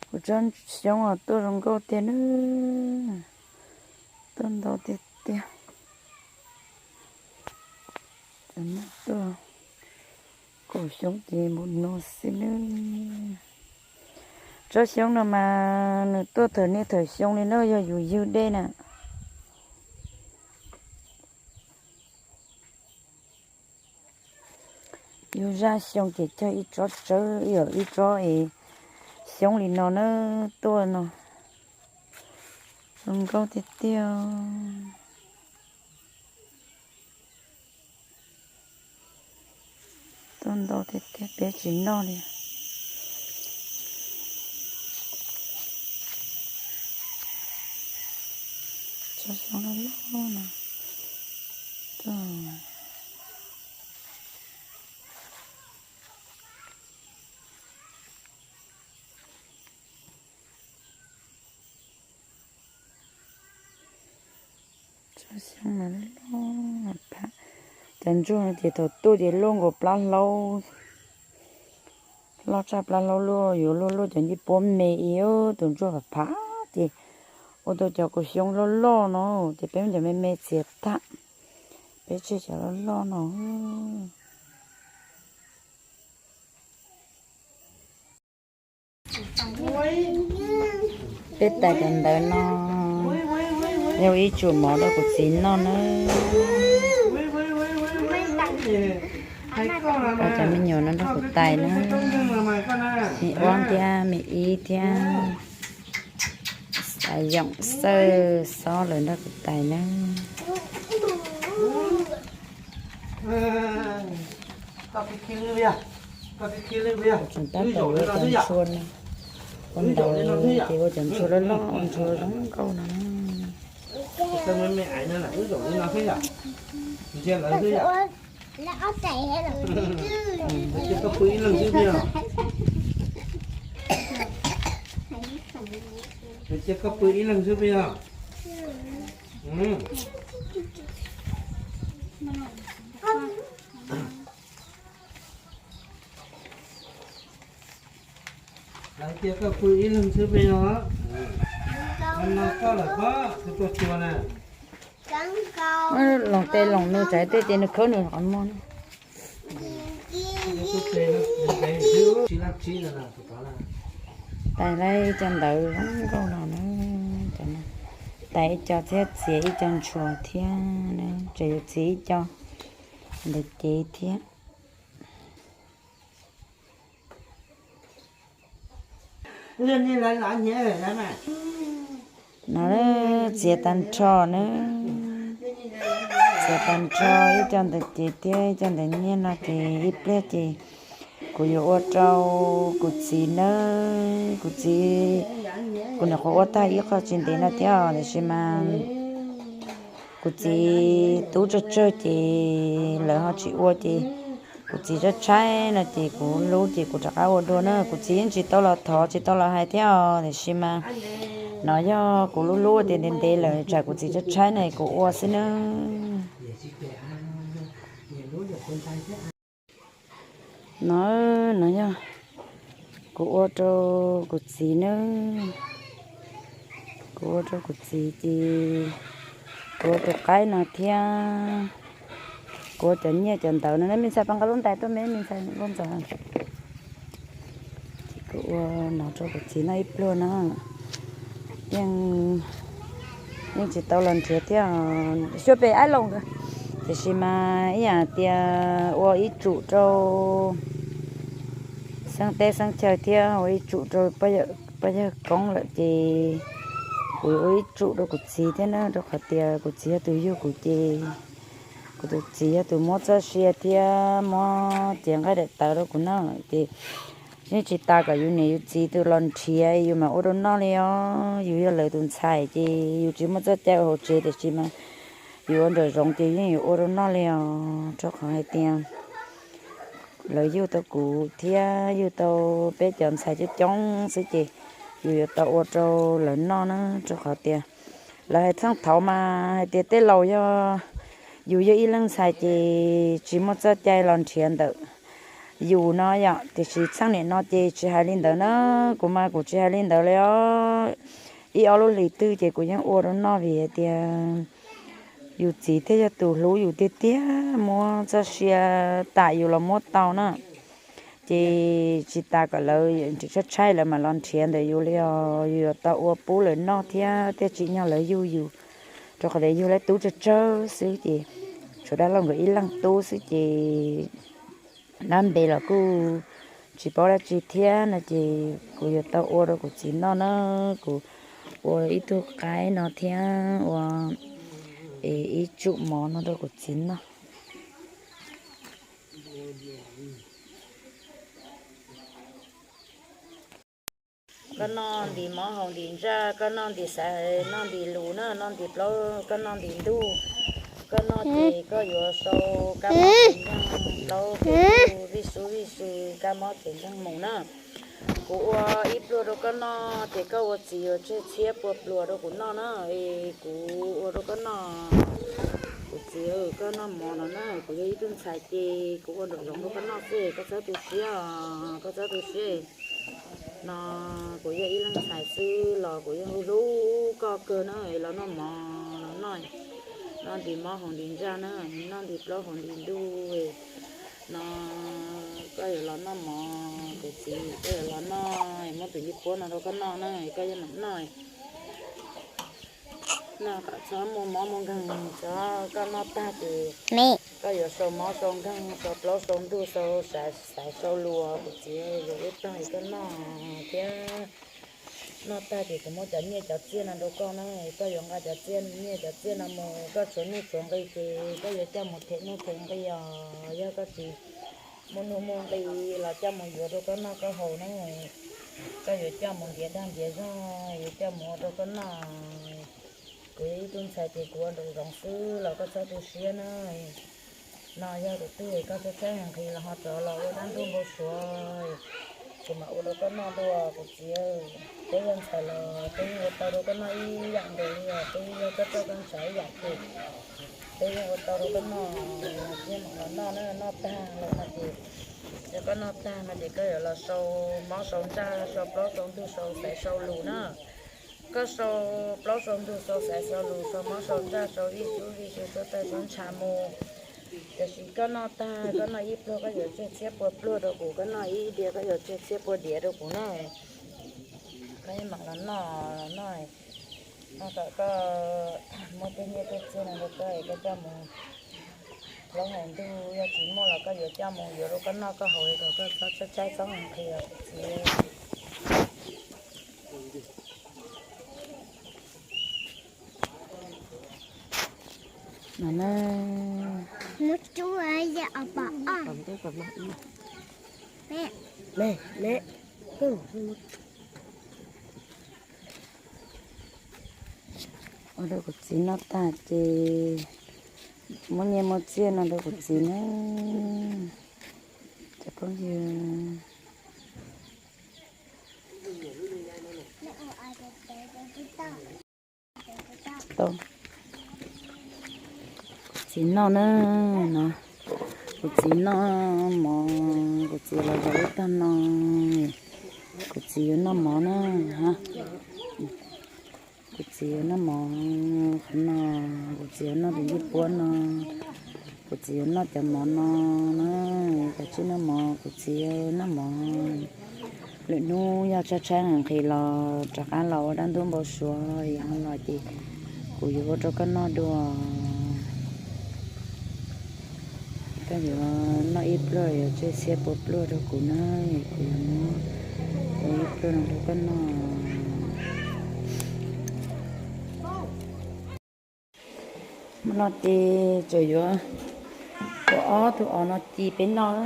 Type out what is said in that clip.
Kuv tsob xyoob os tuaj zoo nkauj tiag na, tuaj ntau tiag tiag. Tuaj kaum xyoob ces npaum no xwb na. Tsob xyoob no mas nws tuaj thaum niaj thaum xyoo li na, yog yus ywg dej na. Yus zaj xyoo ces cog ib tsob tsawb, ib tsob es xyoob li no na, tuaj no zoo nkauj tiag tiag. Tuaj ntau tiag tiag peb tsis noj li. Tsob xyoob loj loj no. Tsob xyoob no loj loj, cov ntsuag no ces thaum tuaj ces luaj nkaus plab hlaub, loj tshaj plab hlaub luaj, yuav luaj luaj cov ncej puab me ib tus ntsuag phav phav ces ua tau cov kaum xyoob loj loj no, ces peb muab cov me me txiav tag, peb tseg cov loj loj no. Peb tais cov ntawv no, yog ib tsum mov rau kuv txiv noj na. Cov me nyuam no nrog kuv tais na, me uab thiab me ib thiab, Xav Yoom Xawj Xob lawv nrog kuv tais na. Tseem tab tom ua cov ntshua no, ua ntau ces ua cov ntshua loj loj, ua ntshua zoo nkauj no. Cia koj pw ib leeg xwb peb yog. Lawv cia koj pw ib leeg xwb peb yog. No koj lawm pob, tus tuaj tsuag na. Loos tes loos nws tsam tej ces nws khawb nws qhov muag. Tais lawv ib co ntawv zoo nkauj no na, tais ib co thiab txiav ib co ntshua thiab, tseem yuav txiav ib co ntawv cev thiab. No txiav tag nrho na, txiav tag nrho ib co ntawv cev thiab ib co ntawv nyiaj no ces ib pliag ces kuv yuav ua rau kuv txiv nawb, kuv txiv, kuv nyuam qhuav ua tag ib qho tsis ntev no thiab tiam sis mas kuv txiv tub tsawg tsawg ces lawv ho tsis ua ces kuv txiv tshaib tshaib no ces kuv hlub ces kuv rov qab ua dua na. Kuv txiv yeej tsis tau los thov tsis tau los hais thiab os, tiam sis mas no yog kuv lub hlub tias ntev ntev lawm tsam kuv txiv tshaib tshaib no kuv ua xwb nawb. No, no yog kuv ua rau kuv txiv nawb. Kuv ua rau kuv txiv ces kuv ua tus qaib no thiab kuv ua cov nyiaj cov ntawv no. Neb me ntxhais pab nqa lub ntais tuaj me me ntxhais nkauj ntxawm. Ces kuv ua no rau kuv txiv noj ib pluag no. Yeej, yeej tsis tau los nrhiav thiab, xyuas pem aib loos. Tiam sis mas ib yam tias ua ib tsum rau xeeb teb xeeb chaw thiab ua ib tsum rau pog yawg koob lawm ces kuv yuav ua ib tsum rau kuv txiv thiab na, rau qhov tias kuv txiv yog tus yug kuv ces kuv tus txiv yog tus muab txoj sia thiab muab cev nqaij daim tawv rau kuv noj ces yeej tsis tas kom yus niam yus txiv tus los nrhiav yus mam ua rau noj li os. Yus yog lawv tus ntxhais ces yus tsis muaj txoj cai ua hauv tsev tiam sis mas yus ua nraum zoov ces yeej yuav ua rau noj li os, rau qhov hais tias lawv yug tau kuv thiab yug tau peb cov ntxhais coob coob xwb ces yus yuav tau ua rau lawv noj na, rau qhov tias lawv hais txheej thaud mas hais tias tej laus yog yus yog ib leeg ntxhais ces tsis muaj txoj cai los nrhiav ntawm yus no yom, tiam sis txheej niam no ces tsis hais li ntawd na, kuv mas kuv tsis hais li ntawd li os. Ib ob lub hlis twg ces kuv yeej ua rau noj vim hais tias yus txiv thiaj yog tus hlub yus tiag tiag, muab txoj sia tam yus los muab tau na. Ces tsis tas kom lawv tshaib tshaib lawv mam los nrhiav ntawm yus li os, yus yuav tau ua pub lawv noj thiab thiaj tsim nyog lawv yug yus. Rau qhov tias yug lawv tub tsawg tsawg xwb ces tshuav dab laug nkawd ib leeg tub xwb ces dab npe los kuj tsis paub dab tsi thiab no ces kuv yuav tau ua rau kuv txiv noj na, kuv ua ib tug qaib no thiab ua ib tsum mov no rau kuv txiv noj. Koj noj ntim mov haus ntim ntsaj, koj noj ntim xaiv, noj ntim lus na, noj ntim plaub, koj noj ntim ntuj. Koj noj ces koj yuav sau kab mob tes nceeg plaub tes ntuj vij sub vij sw kab mob tes nceeg mus na. Kuv ua ib pluag rau koj noj ces koj ua txiv yuav tseg txhiab pua pluag rau kuv noj na. Es kuv ua rau koj noj, kuv txiv, koj noj mov no na, kuv yog ib tug ntxhais ces kuv ua nraum zoov rau koj noj xwb, koj txhob tu siab, koj txhob tu siab. No kuv yog ib leeg ntxhais xwb los kuv yeej hlub hlub koj kawg na, los noj mov los noj, noj ntim mov haus ntim ntsaj na, noj ntim plaub haus ntim ntuj. No koj yuav los noj mov, kuv txiv, koj yuav los noj, muab tus ncej puab no rau koj noj na, koj yeej mam noj. Noj kom txhob muaj mob muaj nkeeg, txhob, koj noj tag ces koj yuav sau mob sau nkeeg, sau plaub sau ntug, sau xaiv sau lus, kuv txiv, yuav ib tog koj noj thiab. Noj tag ces kuv muab cov nyiaj cov txiaj no rau koj na, koj yuav nqa cov txiaj, nyiaj cov txiaj no mus, koj tshuav nuj tshuav nqi ces koj yuav coj mus them nuj them nqi os. Yog koj tsis muaj nuj muaj nqi los coj mus yuav rau koj noj koj haus na, koj yuav coj mus ntiav dag ntiav zog, yuav coj mus ua rau koj noj. Kuv yog ib tug ntxhais ces kuv ua nraum zoov xwb los koj txhob tu siab na. No yog tus twg koj tshaib tshaib nqhis los ho rov los ua dab ntub npau suav, kuv mam ua rau koj noj dua kuv txiv. Peb yog ntxhais los peb yeej ua tau rau koj noj ib yam nkaus li os, peb yog koj roj koj ntshav ib yam ces peb yeej ua tau rau koj noj. Thiab mam los noj na, noj tag lawm no ces yog koj noj tag no ces koj yuav los sau mob sau ntsaj, sau plaub sau ntug, sau xaiv sau lus na. Koj sau plaub sau ntug, sau xaiv sau lus, sau mob sau ntsaj, sau vij sub vij sw, suab tawg suab ntsha mus. Tiam sis koj noj tag, koj noj ib pluag koj yuav tseg txhiab pua pluag rau kuv, koj noj ib diav koj yuav tseg txhiab pua diav rau kuv na. Koj mam los noj, los noj, noj kom koj muaj tej nyiaj tej txiaj no rau koj, koj coj mus plaub hau ntuj, yog tsis muaj los koj yuav coj mus yuav rau koj noj koj haus kom koj txhob tshaib tshaib txhob nqhis os txiv. No na. Ua rau kuv txiv noj tag ces muab nyiaj muab txiaj no rau kuv txiv na. Cov phooj ywg, kuv txiv noj na, no, kuv txiv noj mov, kuv txiv los zov ib tag no, kuv txiv yuav noj mov na, ha. Kuv txiv yuav noj mov qhov no, kuv txiv yuav noj tus ncej puab no, kuv txiv yuav noj cov mov no na, cov tsib noj mov, kuv txiv yuav noj mov. Lwm hnub yog tshaib tshaib nqhis los rov qab los ua dab ntub npau suav, yog ho los ces kuv yuav ua rau koj noj dua. Koj yuav noj ib pluag yuav tseg txhiab pua pluag rau kuv na, kuv yuav muab ua ib pluag no rau koj noj. Hmo no ces tseem yuav ua ob tug os no ci peb noj.